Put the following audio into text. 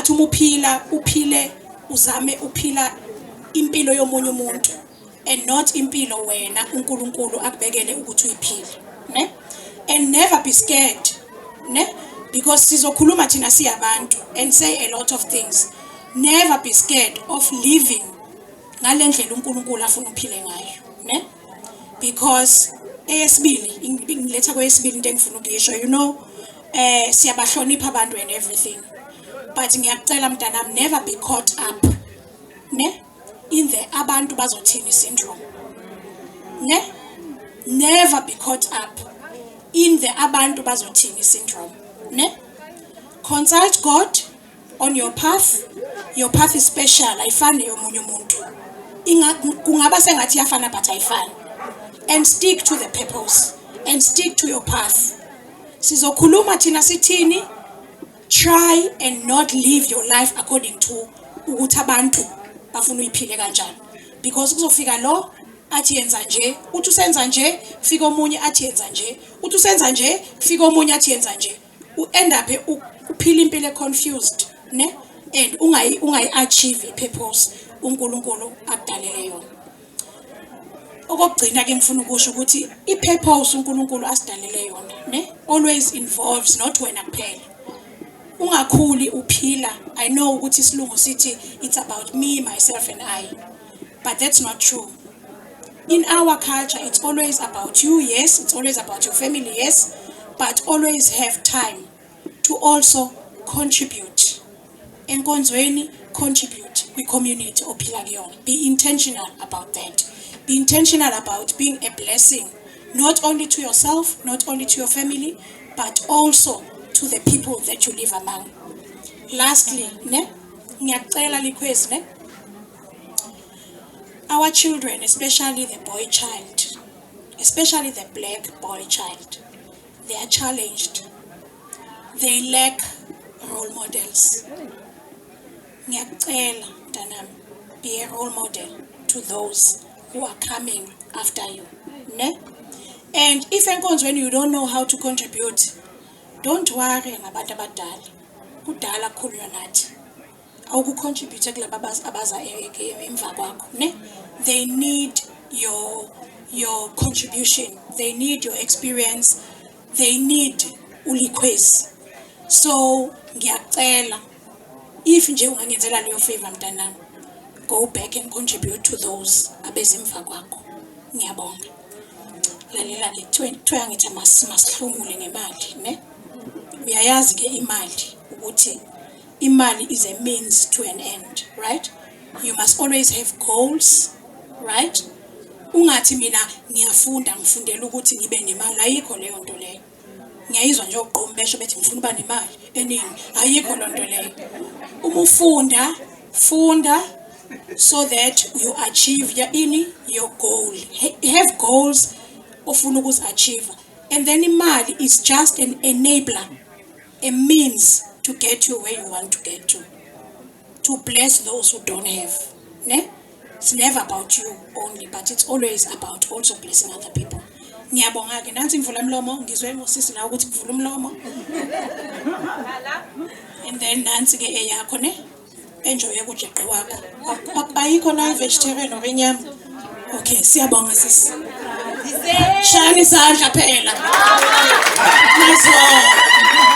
Sengathi uma uphila, uphile, uzame uphila impilo yomunye umuntu and not impilo wena uNkulunkulu akubekele ukuthi uyiphile, ne? And never be scared, ne? Because sizokhuluma thina siyabantu and say a lot of things. Never be scared of living ngale ndlela uNkulunkulu afuna uphile ngayo, ne? Because eyesibili, ngiletha kweyesibili into engifuna ukuyisho, siyabahlonipha abantu and everything, but ngiyakucela mntanami, never be caught up, ne, in the "abantu bazothini" syndrome, ne? Never be caught up in the "abantu bazothini" syndrome, ne? Consult God on your path. Your path is special, ayifani neyomunye umuntu. Kungaba sengathi iyafana, but ayifani. And stick to the purpose and stick to your path. Sizokhuluma thina sithini, try and not live your life according to ukuthi abantu bafuna uyiphile kanjani, because kuzofika lo athi yenza nje, uthi usenza nje, fika omunye athi yenza nje, uthi usenza nje, fika omunye athi yenza nje. U-end up uphila impilo confused, ne? And ungayi-achieve i-purpose uNkulunkulu akudalele yona. Okokugcina ke, ngifuna ukusho ukuthi i-purpose uNkulunkulu asidalele yona, ne, always involves not wena kuphela. Ungakhuli uphila, I know ukuthi isilungu sithi it's about me, myself and I, but that's not true. In our culture it's always about you. Yes, it's always about your family, yes, but always have time to also contribute enkonzweni, contribute kwi-community ophila kuyona. Be intentional about that. Be intentional about being a blessing, not only to yourself, not only to your family, but also to the people that you live among. Lastly, ne, ngiyakucela Likhwezi, ne, our children, especially the boy child, especially the black boy child, they are challenged. They lack role models. Ngiyakucela mntanami, be a role model to those who are coming after you, ne? And if enkonzweni you don't know how to contribute, don't worry ngabantu abadala. Kudala kukhulunywa nathi. Awuku-contribute kulaba abaza emva kwakho, ne? They need your contribution, they need your experience, they need uLikhwezi. So ngiyakucela, if nje ungangenzela leyo favor mntanami, go back and contribute to those abezemva kwakho. Ngiyabonga. Lalela le, kuthiwa ngithi masihlomule ngemali, ne? Uyayazi ke imali, ukuthi imali is a means to an end, right? You must always have goals, right? Ungathi mina ngiyafunda, ngifundela ukuthi ngibe nemali. Ayikho leyo nto leyo. Ngiyayizwa nje ogqomu besho bethi ngifuna uba nemali eningi. Ayikho loo nto leyo. Uma ufunda, funda so that you achieve your ini, your goal. Have goals ofuna ukuzi-achieve, and then imali is just an enabler, a means to get you where you want to get to bless those who don't have, ne? It's never about you only, but it's always about also blessing other people. Ngiyabonga ke. Nansi imvula mlomo. Ngizwe ngosisi la ukuthi kuvula umlomo, and then nansi ke eyakho, ne? Enjoy kujeqe wakho. Ayikho na vegetarian or inyama? Okay, siyabonga sisi. Shayani isandla phela nazo.